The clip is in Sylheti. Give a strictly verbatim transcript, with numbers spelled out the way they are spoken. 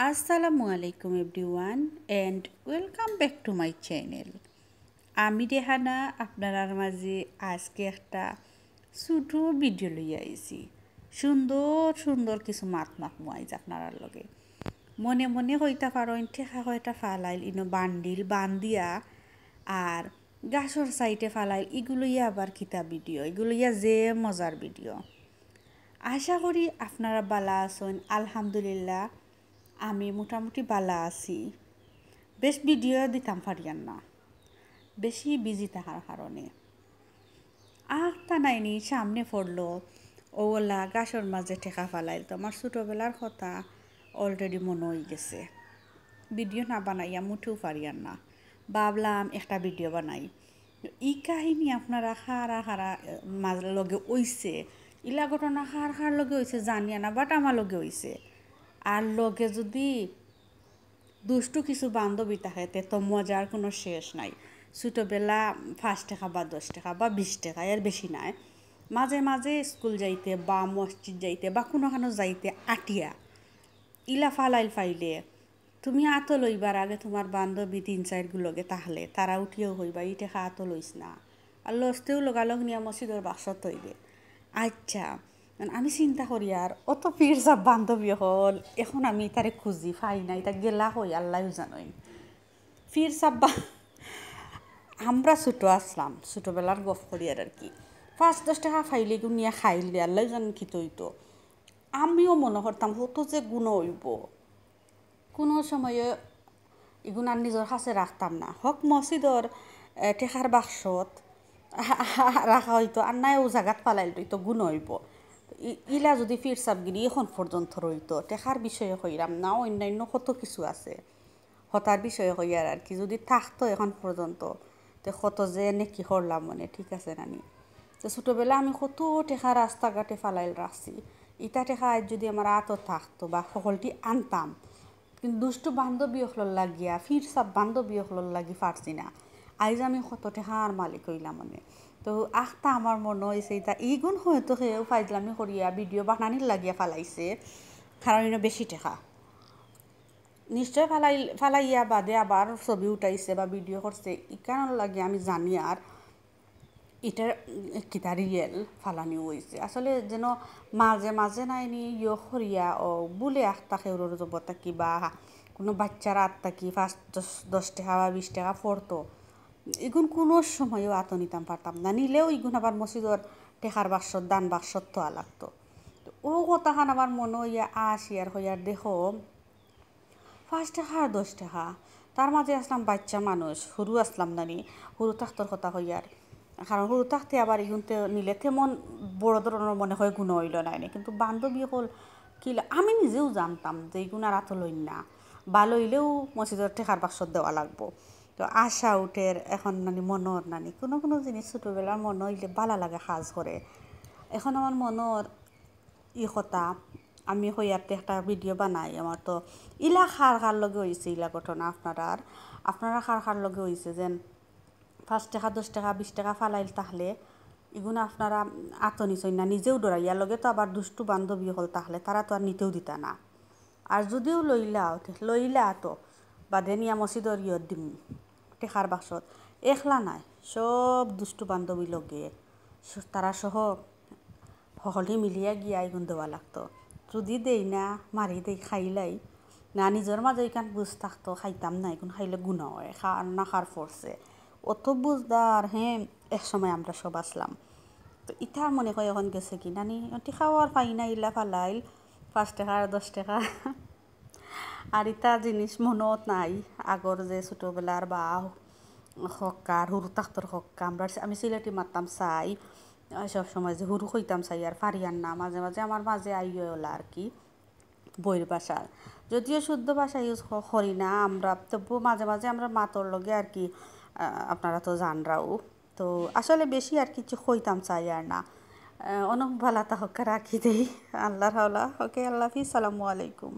আসসালামু আলাইকুম everyone and welcome back to my channel। আমি রেহানা আপনারার মাঝে আজকে একটা ছোট ভিডিও লইয়া আইছি। সুন্দর সুন্দর কিছু মাত মাতমু আইজ আপনারার লগে। মনে মনে কইতা পারইন, টেকা কয়টা ফালাইল, ইনো বান্ডিল বান্দিয়া আর গাছর সাইডে ফালাইল, ইগুলো ইয়া আবার কিতা ভিডিও, ইগুলো ইয়া যে মজার ভিডিও। আশা করি আপনারা বালা আছইন। আলহামদুলিল্লাহ, আমি মোটামুটি বালা আছি। বেশ ভিডিও দিতাম পারিয়ার না, বেশি বিজি থাকার কারণে। আখতা নাইনি সামনে পড়লো, ওলা গাছর মাঝে টেকা ফালাইল। তো আমার ছোটোবেলার কথা already মনো অইগেছে, ভিডিও না বানাইয়া মুঠেও পারিয়ার না। ভাবলাম একটা ভিডিও বানাই। ই কাহিনী আপনারা কারা কারা, এ, মাঝ-, লগে অইছে, ইলা ঘটনা কার কার লগে অইছে জানিয়ার না, but আমার লগে অইছে। আর লগে যদি দুষ্টু কিছু বান্ধবী থাকে, তে তো মজার কোনো শেষ নাই। ছোটোবেলা পাঁচ টেকা বা দশ টেকা বা বিশ টেকা, এর বেশি নাই। মাঝে মাঝে স্কুল যাইতে বা মসজিদ যাইতে বা কুনুখানো যাইতে আটিয়া ইলা ফালাইল পাইলে তুমি আতো লইবার আগে তোমার বান্ধবী তিন চাইরগু লগে থাকলে তারা উঠিয়াও কইবা, "ই টেকা আতো লইস না।" আর লইতেও লগালগ নিয়া মসজিদর বাক্সত থইবে। আচ্ছা, মানে আমি চিন্তা করিয়ার অত পীর সাব বান্ধবী অকল, এখন আমি তারে খুঁজি পাই না, ইতা গেলা কই আল্লায়উ জানইন। পীর সাব বা-, আমরা ছোটো আছলাম, ছোটোবেলার গফ করিয়ার আর কি। পাঁচ দশ টেকা পাইলে ইগুন নিয়া খাইলে আল্লায়উ জানইন কিতা অইতো। আমিও মনো করতাম কত যে গুনা অইবো। কুনু সময়ে ইগুন আর নিজর কাছে রাখতাম না। হক মসজিদর, এ, টেকার বাক্সত রাখা অইতো, আর নায় অউ জাগাত ফালাইল অইতো, গুনা অইবো। ই-, ইলা যদি পীর সাবগিরি এখন পর্যন্ত রইতো, টেকার বিষয়ে কইরাম না, অইন্যান্য কত কিছু আছে, হতার বিষয়ে কইয়ার আর কি, যদি থাকতো এখন পর্যন্ত, তে কত যে নেকি করলাম মানে, ঠিক আছে নানি? তো ছোটোবেলা আমি কত টেকা রাস্তাঘাটে ফালাইল রাখছি, ইতা টেকা আইজ যদি আমার আতো থাকতো বা হকলটি আনতাম, কিন্তু দুষ্টু বান্ধবী অকলর লাগিয়া, পীর সাব বান্ধবী অকলর লাগি পারছি না। আইজ আমি কত টেকার মালিক অইলাম মানে। তো আখতা আমার মনো অইছে ইতা, ইগুন হয়তো কেউ ফাইজলামি করিয়া ভিডিও বানানির লাগিয়া ফালাইছে, কারণ ইনো বেশি টেকা। নিশ্চয় ফালাই-, ফালাইয়া বাদে আবার ছবি উঠাইছে বা ভিডিও করছে, ইখানর লাগি আমি জানিয়ার ইটার, উম, কিতা রিয়েল ফালানি অইছে। আসলে যেন মাঝে মাঝে নাইনি ইয়ো করিয়া ও বুলে আখতা কেউরর জবর থাকি বা কুনু বাইচ্চার আত থাকি পাঁচ দশ, দশ টেকা বা বিশ টেকা পড়তো, ইগুন কুনু সময়ও আতো নিতাম পারতাম না। নিলেও ইগুন আবার মসজিদর টেকার বাক্সত, দান বাক্সত থওয়া লাগতো। তো অউ কথাখান আমার মনো অইয়া আসি আর কইয়ার, দেখো, পাঁচ টেকা আর দশ টেকা, তার মাঝে আছলাম বাইচ্চা মানুষ, হুরু আছলাম নানি, হুরু থাকতর কথা কইয়ার। কারণ হুরু থাকতে আবার ইগুনতে নিলে তেমন বড় ধরনর মনে হয় গুনা অইলো নায় নি, কিন্তু বান্ধবী অকল কিলা, আমি নিজেও জানতাম যে ইগুন আর আতো লইন না, বা লইলেও মসজিদর টেকার বাক্সত দেওয়া লাগবো। তো আশা উঠের এখন নানি মনর নানি, কুনু কুনু জিনিস ছোটোবেলার মনো অইলে বালা লাগে কাজ করে। এখন আমার মনর ই কথা আমি কইয়ারতে একটা ভিডিও বানাই, আমার তো ইলা কার কার লগে অইছে ইলা ঘটনা, আপনারার, আপনারা কার কার লগে অইছে যেন পাঁচ টেকা, দশ টেকা, বিশ টেকা ফালাইল তাহলে ইগুন আপনারা আতো নিছইন না, নিজেও ডরাইয়া, লগে তো আবার দুষ্টু বান্ধবী অকল তাহলে তারা তো আর নিতেও দিতা না। আর যদিও লইলাও, তে লইলা তো বাদে নিয়া মসজিদর ইয়ত দিমু, টেকার বাক্সত। একলা নায়, সব দুষ্টু বান্ধবী লগে, স-, তারা সহ হকলটি মিলিয়া গিয়া ইগুন দেওয়া লাগতো। যদি দেই না, মারি দেই, খাইলাই না, নিজর মাঝে ইখান বুঝ থাকতো, খাইতাম না, ইগুন খাইলে গুনা অয়, খা-, না খার পড়ছে। অত বুঝদার, হ্যাঁ, এক সময় আমরা সব আছলাম। তো ইতার মনে হয় এখন গেছে কি, নানি, টেকাও আর পাই না, ইলা ফালাইল, পাঁচ টেকা আর দশ টেকা। আর ইতা জিনিস মনত নাই, আগর যে ছোটোবেলার বা হক্কা, আর হুরু থাকতর হক্কা, আমরা, আমি সিলেটি মাততাম চাই, আহ, সব সময় যে হুরু কইতাম চাই, আর পারিয়ার না, মাঝে মাঝে আমার মাঝে আইও ওলা আর কি, বইর ভাষা। যদিও শুদ্ধ ভাষা ইউজ করি না আমরা, তবু মাঝে মাঝে আমরা মাতর লগে আর কি, আহ, আপনারা তো জানরাও। তো আসলে বেশি আর কিছু কইতাম চাই আর না। আহ, অনেক ভালা থাকউক্কা, রাখি দেই। আল্লাহর হাওলা। ওকে, আল্লাহ হাফিজ, সালামু আলাইকুম।